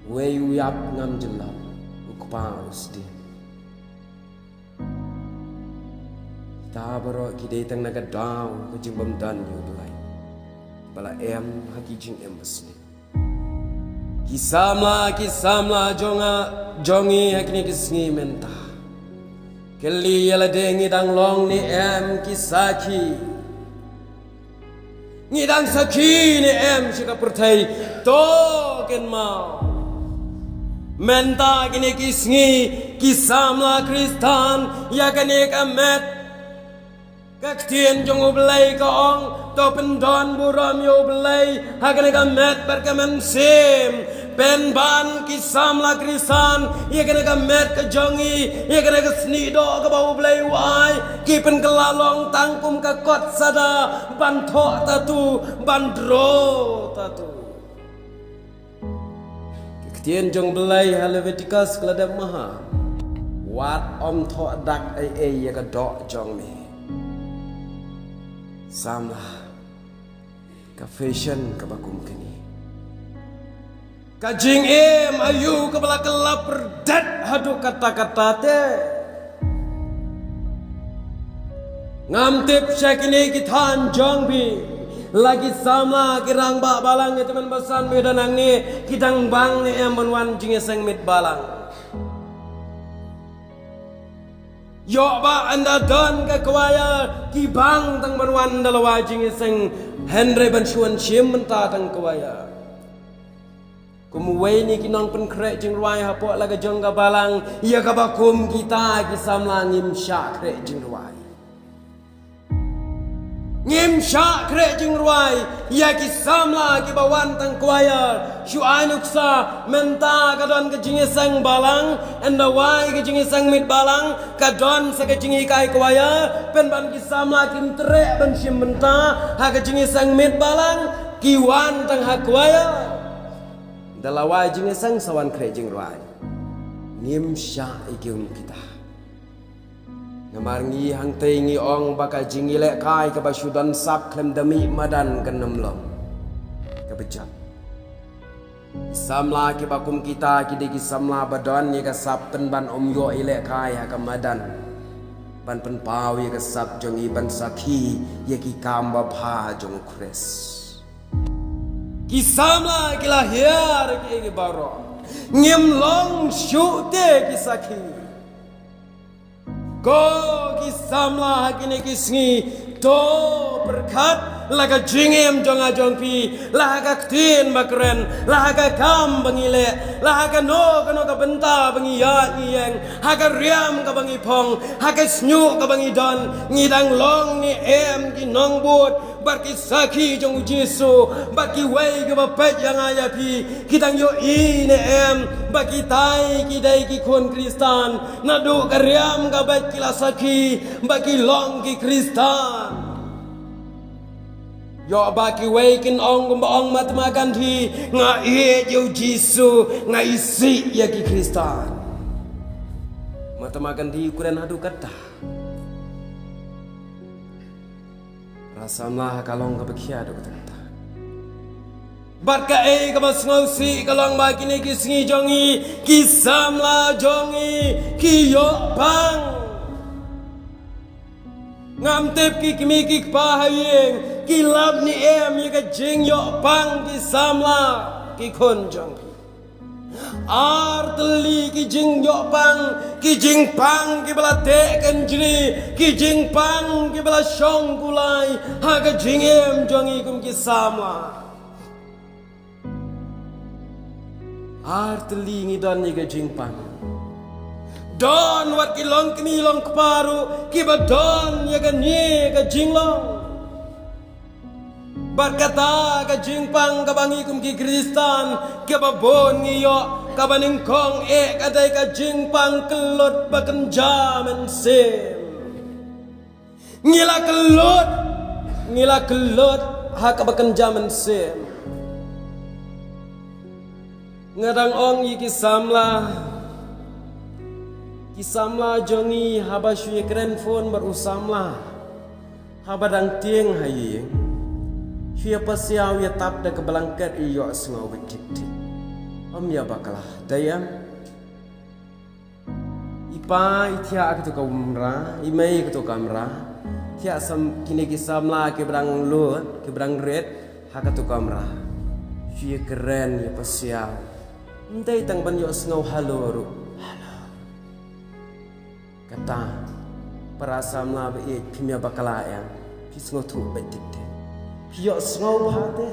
uwei u ïap ngam jyllop, u kpa u sdien. Kita baroh ki dei tang na ka daw ka jingbymdon ïa U Blei ba la em ha ki jingim basniew. Ki samla, ki samla jong nga, jong ngi ha kine ki sngi mynta, kylli ïa lade, ngi dang long ne em ki sakhi? Ngi dang sakhi ne em sha ka pyrthei? To kynmaw, mynta kine ki sngi ki samla Khristan ïa kane ka met Ka ktien jong U Blei ka ong, to pyndon burom ïa U Blei ha kane ka met bad ka mynsiem. Pynban ki samla Khristan ïa kane ka met ka jong ngi, ïa kane ka snieh doh kaba U Blei u ai, ki pynkylla long tang kum ka kot sada ban thoh tatu, ban draw tatu. Ka ktien jong U Blei ha Leviticus ka la dep maha, wat ym thoh dak ei ei ïa ka doh jong me. Samla, ka fashion kaba kum kane, ka jingim aïu kaba la kylla pyrdet haduh katta katta te. Ngam tip sha kine ki thaiñ jong phi, la ki samla, ki rangbah balang, ïa tymmen basan ba don hangne, ki dang bang ne em ban wan jingïaseng miet balang. Ïoh ba ynda don ka choir, ki bang tang ban wan ynda la wai jingïaseng, hynrei ban shu wan shim bynta tang choir. Kum uwei na ki nongpynkhreh jingrwai hapoh la ka jong ka balang, ïa kaba kum kita ki samla ngim shah khreh jingrwai. Ngim shah khreh jingrwai ïa ki samla kiba wan tang choir. Shu ai nuksa, mynta ka don ka jingïaseng balang, ynda wai ka jingïaseng miet balang, ka don sa ka jinghikai choir, pynban ki samla kim treh ban shim bynta ha ka jingïaseng miet balang, ki wan tang ha choir. Da la wai jingïaseng sa wan khreh jingrwai. Ngim shah ïa ki um kita. Namar ngi hangtei ngi ong ba ka jingïalehkai kaba shu don sap khlem da mih madan kan ym long kaba jam. Ki samla kiba kum kita ki dei ki samla ba don ïa ka sap pynban ym ïoh ïalehkai ha ka madan ban pynpaw ïa ka sap jong ngi ban sakhi ïa ki kam babha jong U Khrist. Ki samla ki la hiar ki, ki baroh. Ngim long shuh te ki sakhi. Ko ki samla ha kine ki sngi, to pyrkhat la ka jingim jong nga jong phi, la ha ka ktien ba kren, la ha ka kam ba ngi leh, la ha kano kano ka bynta ba ngi ïaid ngi ïeng, ha ka riam kaba ngi phong, ha ka shñiuh kaba ngi don, ngi dang long ne em ki nongbud bad ki sakhi jong U Jisu, bad kiwei kiba peit ïa nga ïa phi ki dang ïohi ne em ba kitai ki dei ki khun Khristan? Naduh ka riam ka beit ki la sakhi ba ki long ki Khristan. Ïoh ba kiwei kin ong kumba ong Mahatma Gandhi, nga ïeit ïa U Jisu, nga isih ïa ki Khristan. Mahatma Gandhi u kren haduh katta. Para samla, ka long kaba khia haduh katta. Bad kaei kaba sngewsih ka long ba kine ki sngi jong ngi, ki samla jong ngi ki ïoh pang. Ngam tip ki kmie ki kpa ha ïing ki lap ne em ïa ka jingïoh pang ki samla, ki khun jong ki. Ar tylli ki jingïoh pang, ki jingpang kiba la teh kynjri, ki jingpang kiba la shong kulai ha ka jingim jong ngi kum ki samla. Ar tylli ngi don ïa ka jingpang. Don wat ki longkmie longkpa ruh kiba don ïa kane ka jinglong. Bad kata ka jingpang kaba ngi kum ki Khristan kiba bun ngi ïoh, kaba nyngkong eh ka dei ka jingpang kyllut ba kynja mynsiem. Ngi la kyllut, ngi la kyllut ha kaba kynja mynsiem. Nga dang ong ïa ki samla, ki samla jong ngi haba shu ïakren phone bad u samla, haba dang tieng ha ïing, shu ïa pasiaw ïa tap da ka blanket, ïohsngew beit tik tik. Ym ïa bakla, dei em? I pa i thiah ha kato ka kamra, i mei ha kato ka kamra. Thiah sam, kine ki samla kiba dang lud, kiba dang rit ha kato ka kamra. Shu ïakren ïa pasiaw. Ym dei tang ban ïohsngew hello ruh. Hello. Kata, para samla ba ïeit, phim ïa bakla em? Phi sngewthuh beit tik tik. Phi ïohsngew bha te.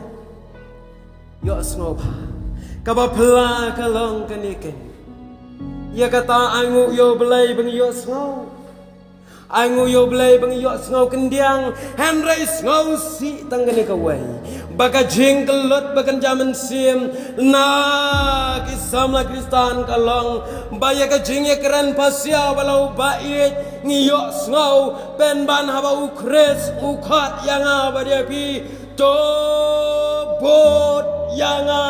Ïohsngew bha. Kaba phylla ka long kane keiñ. Ïa kata ai nguh ïa U Blei ba ngi ïohsngew. Ai ngu ïa U Blei ba ngi ïohsngew khyndiat, hynrei sngewsih tang kane kawei, ba ka jingkyllut ba kynja mynsiem na ki samla Khristan ka long ba ïa ka jingïakren pasia ba la u ba ïeit ngi ïohsngew pynban haba u Khrist u khot ïa nga bad ïa phi, to bud ïa nga.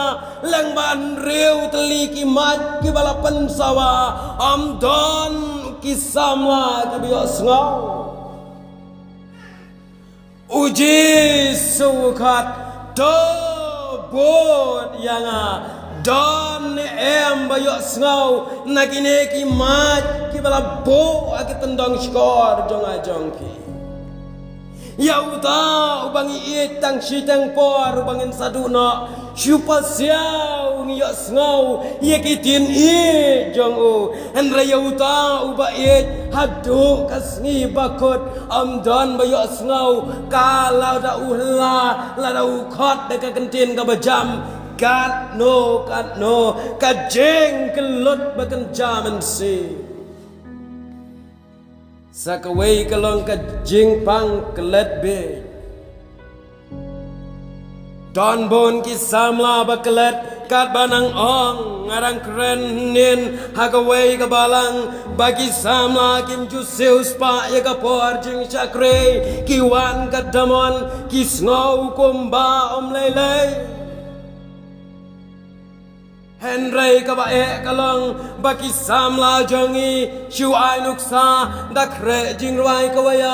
Leng ba hynriew tylli ki miet kiba la pynsawa, ym don ki samla kiba ïohsngew. U Jisu u khot, to bud ïa nga. Don ne em ba ïohsngew na kine ki miet kiba la buh ha ki tyndong shkor jong nga jong phi? Ïa uta uba ngi ïeit tang shiteng por uba ngin sa duh noh, shu pasia u ngi ïohsngew ïa ki ktien ïeit jong u. Hynrei ïa uta uba ïeit haduh ka sngi bakut, ym don ba ïohsngew, ka lada u hylla, lada u khot da ka kyntien kaba jam, katno katno ka jingkyllut ba kynja mynsiem. Sa kawei ka long ka jingpang klet beit. Don bun ki samla ba klet, katba nang ong nga dang kren hynnin ha kawei ka balang, ba ki samla kim ju siewspah ïa ka por jingshakri, ki wan ka daw mon, ki sngew kumba ym lei lei. Hynrei kaba eh ka long ba ki samla jong ngi shu ai nuksa da khreh jingrwai kawei,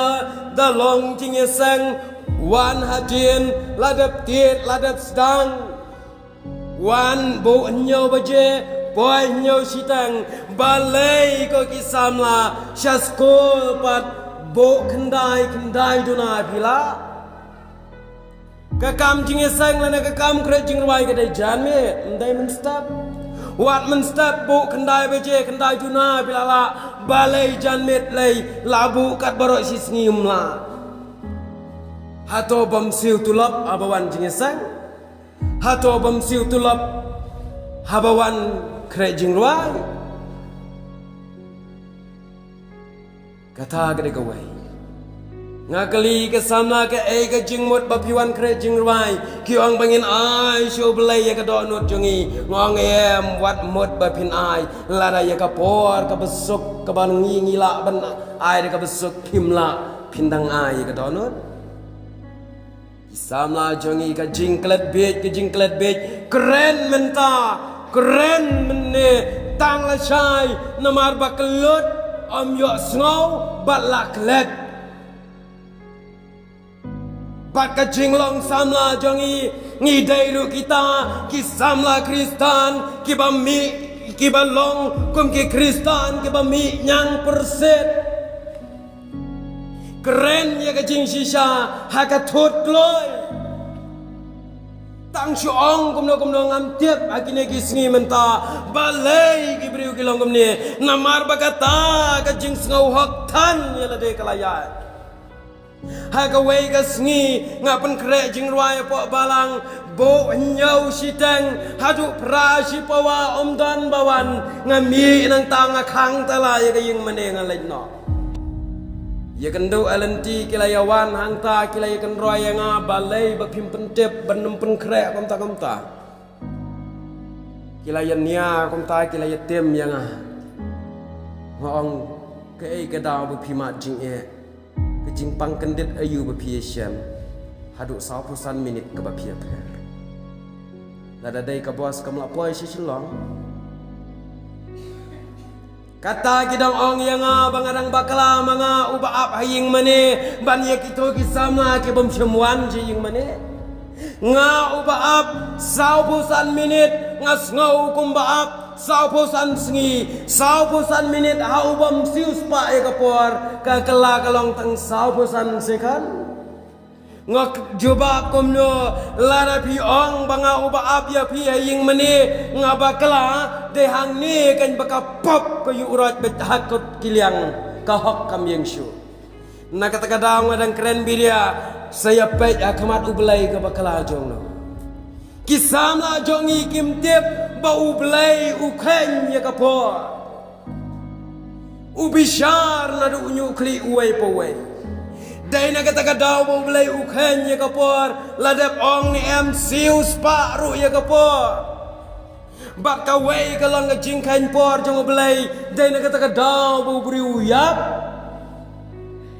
da long jingïaseng, wan hadien la dep tied la dep sdang, wan buh hynñiew baje, poi hynñiew shiteng. Balei ko ki samla sha skul pat buh khyndai khyndai duna phi lah? Ka kam jingïaseng lane ka kam khreh jingrwai ka dei janmiet, ym dei mynstep. Wat mynstep buh khyndai baje khyndai duna phi lah lah, balei janmiet lei la buh kat baroh shi sngi ym lah? Hato bym siew tulop haba wan jingïaseng? Hato bym siew tulop haba wan khreh jingrwai? Kata ka dei kawei. Nga kylli ki samla kaei ka jingmut ba phi wan khreh jingrwai? Ki ong ba ngin ai sha U Blei ïa ka dohnud jong ngi. Nga ong em, wat mut ba phin ai, lada ïa ka por kaba suk kaba ngi ngi lah ban ai da kaba suk phim lah, phin dang ai ïa ka dohnud? Ki samla jong ngi ka jingklet beit, ka jingklet beit, kren mynta, kren mynne, tang lashai, namar ba kyllut, ym ïohsngew bad la klet. Bad ka jinglong samla jong ngi, ngi dei ruh kita ki samla Khristan kiba mih, kiba long kum ki Khristan kiba mih ñiangpyrshit. Kren ïa ka jingshisha ha ka thut kloi. Tang shu ong kumno kumno, ngam tip ha kine ki sngi mynta balei ki briew ki long kumne, namar ba kata ka jingsngewhok than ïa lade ka la ïaid. Ha kawei ka sngi nga pynkhreh jingrwai hapoh balang, buh hynñiew shiteng haduh phra shipawa, ym don ba wan. Nga mih nangta, nga khang tala ïa ka ïing mane, nga leit noh. Ïa kynduh ïa lynti ki la ïa wan hangta, ki la ïa kynroi ïa nga, balei ba phim pyntip ban ym pynkhreh kumta kumta? Ki la ïa nia kumta, ki la ïa tim ïa nga. Nga ong, kaei ka daw ba phi mad jingeh? Ka jingpang kyndit aïu ba phi ïa shem haduh sawphew san minit kaba phi ïa pher? Lada dei ka bos kam lah poi sha Shillong. Kata ki dang ong ïa nga ba nga dang bakla, ma nga uba ap ha ïing mane ban ïa kito ki samla ki bym shym wan sha ïing mane. Nga uba ap sawphew san minit, nga sngew kumba ap sawphew san sngi, sawphew san minit ha u bym siew spah ïa ka por, ka kylla ka long tang sawphew san second. Nga k-, jubab kumno, lada phi ong ba nga uba ap ïa phi ha ïing mane, nga bakla, dei hangne kan ba ka pop ka ïuh roi beit ha kot ki liang, ka hok kam ïeng shuh. Na kata ka daw nga dang kren biria, sa ïa peit ha khmat U Blei ka bakla jong no. Ki samla jong ngi kim tip ba U Blei u kheiñ ïa ka por. U U bishar naduh u ñiuh khlieh uwei pa uwei. Dei na kata ka daw ba U Blei u kheiñ ïa ka por, la dep ong ne em, siew spah ruh ïa ka por. Bad kawei ka long ka jingkheiñ por jong U Blei, dei na kata ka daw ba u briew u ïap.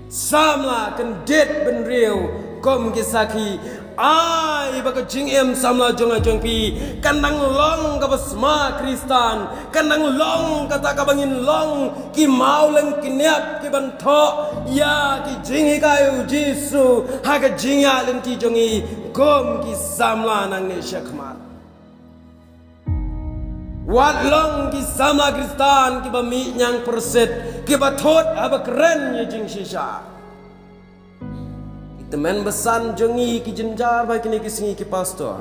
Samla kyndit bynriew kum ki sakhi, ai ba ka jingim samla jong nga jong phi kan dang long kaba sma Khristan, kan dang long kata kaba ngin long ki mawlyngkniap kiban thoh ïa ki jinghikai U Jisu ha ka jingïaid lynti jong ngi kum ki samla nangne shakhmat. Wat long ki samla Khristan kiba mih ñiangpyrsit, kiba thut haba kren ïa jingshisha. Ki tymmen basan jong ngi ki jynjar ba kine ki sngi ki pastor.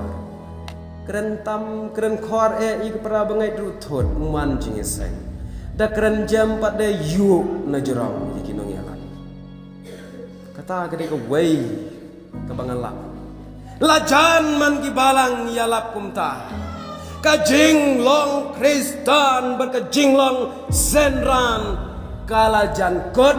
Kren tam, kren khor eh ïa ki para bangeit ruh thut, man jingïaseng. Da kren jem pat de ïuh na jrong ïa ki nongïalam. Kata ka dei kawei kaba nga lap. La jan man ki balang ïalap kumta. Ka jinglong Khristan bad ka jinglong synran ka la jan kut.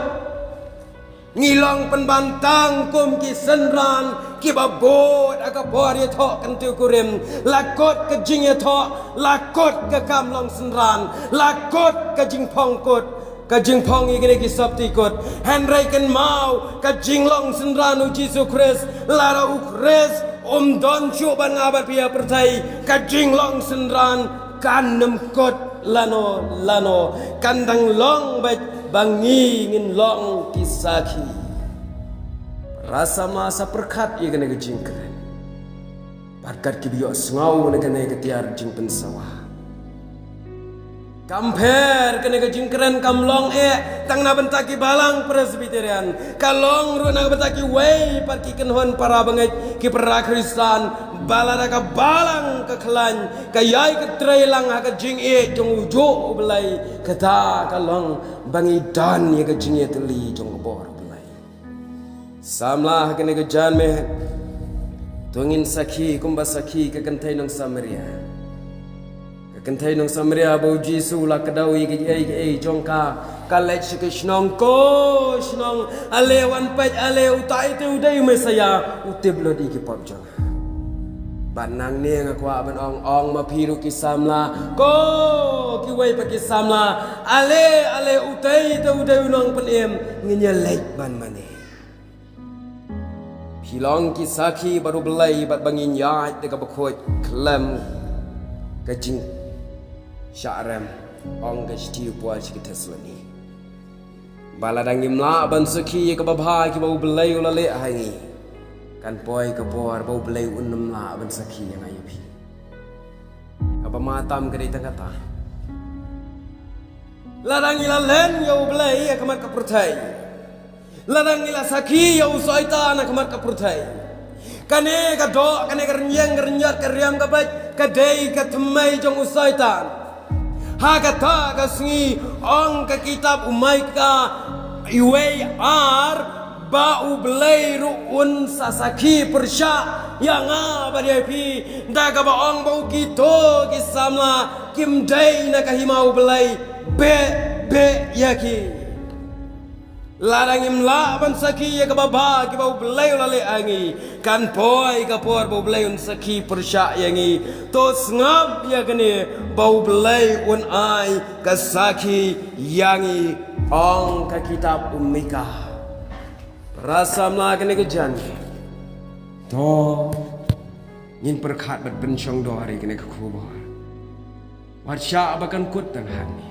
Ngi long pynban tang kum ki synran kiba bud ha ka por ïathoh kyntiew kurim. La kut ka jingïathoh, la kut ka kam long synran, la kut ka jingphong kut. Ka jingphong ïa kine ki sopti kut. Hynrei kynmaw, ka jinglong synran U Jisu Khrist, lada U Khrist um don shuh bad nga bad phi ha pyrthei, ka jinglong synran kan nym kut lano lano, kan dang long beit ba ngi ngin long ki sakhi. Rasa ma sa pyrkhat ïa kane ka jingkren. Bad kat kiba ïohsngew na kane ka tiar jingpynsawa. Kam pher kane ka jingkren kam long eh tang na bynta ki balang Presbyterian. Ka long ruh na bynta kiwei pat ki kynhun para bangeit ki para Khristan. Ba lada ka balang ka khlaiñ, ka ïai ka trei lang ha ka jingïeit jong u juh U Blei, kata ka long ba ngi don ïa ka jingïatylli jong ka bor U Blei. Samla ha kane ka janmiet, to ngin sakhi kumba sakhi ka kynthei nong Samaria. Ka kynthei nong Samaria ba U Jisu u la kdew ïa kiei kiei jong ka, ka leit sha ka shnong, ko shnong, ale wan peit, ale utai te u dei u Messaïah, u tip lut ïa ki pop jong nga. Bad nangne nga kwah ban ong, ong ma phi ruh ki samla, ko kiwei pat ki samla, ale, ale utai te u dei u nongpynim, ngin ïa leit ban mane. Phi long ki sakhi bad U Blei bad ba ngin ïaid da kaba khuid khlem ka jingshah rem, ong ka shithi u Paul sha ki Thessaloni. Ba lada ngim lah ban sakhi ïa kaba bha kiba U Blei u la leh ha ngi, kan poi ka por ba U Blei un nym lah ban sakhi ïa nga ïa phi. Kaba ma tam ka dei tang kata. Lada ngi la len ïa U Blei ha khmat ka pyrthei, lada ngi la sakhi ïa u Soitan ha khmat ka pyrthei, kane ka doh, kane ka rynïeng, ka rynïot, ka riam, ka beit, ka dei ka thymmei jong u Soitan. Ha kata ka sngi, ong ka kitab u Mika uwei ar, ba U Blei ruh un sa sakhi pyrshah ïa nga bad ïa phi, da kaba ong ba u kito ki samla kim dei na ka hima U Blei, beh beh ïa ki. Lada ngim lah ban sakhi ïa kaba bha kiba U Blei u la leh ha ngi, kan poi ka por ba U Blei un sakhi pyrshah ïa ngi. To sngap ïa kane, ba U Blei un ai ka sakhi ïa ngi, ong ka kitab u Mika. Para samla kane ka jan, to ngin pyrkhat bad pynshongdor ïa kane ka khubor. Wat shah ba kan kut tang hangne.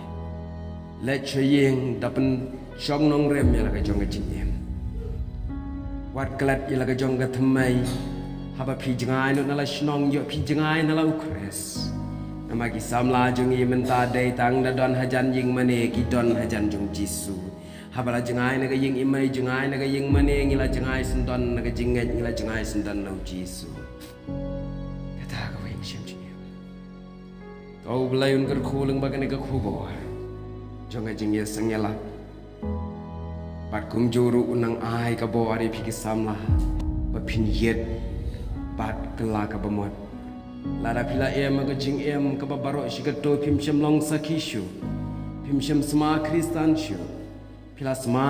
Leit sha ïing da pynshong nongrim ïa la ka jong ka jingim. Wat klet ïa la ka jong ka thymmei. Haba phi jngai noh na la shnong, ïoh phi jngai na la U Khrist. Namar ki samla jong ngi mynta dei tang da don hajan ïing mane, ki don hajan jong U Jisu. Haba la jngai na ka ïing i mei, jngai na ka ïing mane, ngi la jngai syndon na ka jingngeit, ngi la jngai syndon na U Jisu. Kata ka wei ka shem jingim. To U Blei un kyrkhu lyngba kane ka khubor jong ka jingïaseng ïalap. Bad kumjuh ruh un nang ai ka bor ïa phi ki samla, ba phin ïit bad kylla ka bamut. Lada phi la im ha ka jingim kaba baroh shi kato, phim shym long sakhi shuh, phim shym sma Khristan shuh, Phi la sma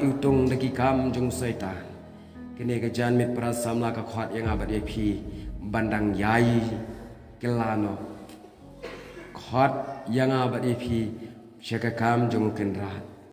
iwtung da ki kam jong u Soitan. Kane ka janmiet para samla ka khot ïa nga bad ïa phi ban dang ïai kylla noh. Khot ïa nga bad ïa phi sha ka kam jong u Kynrad.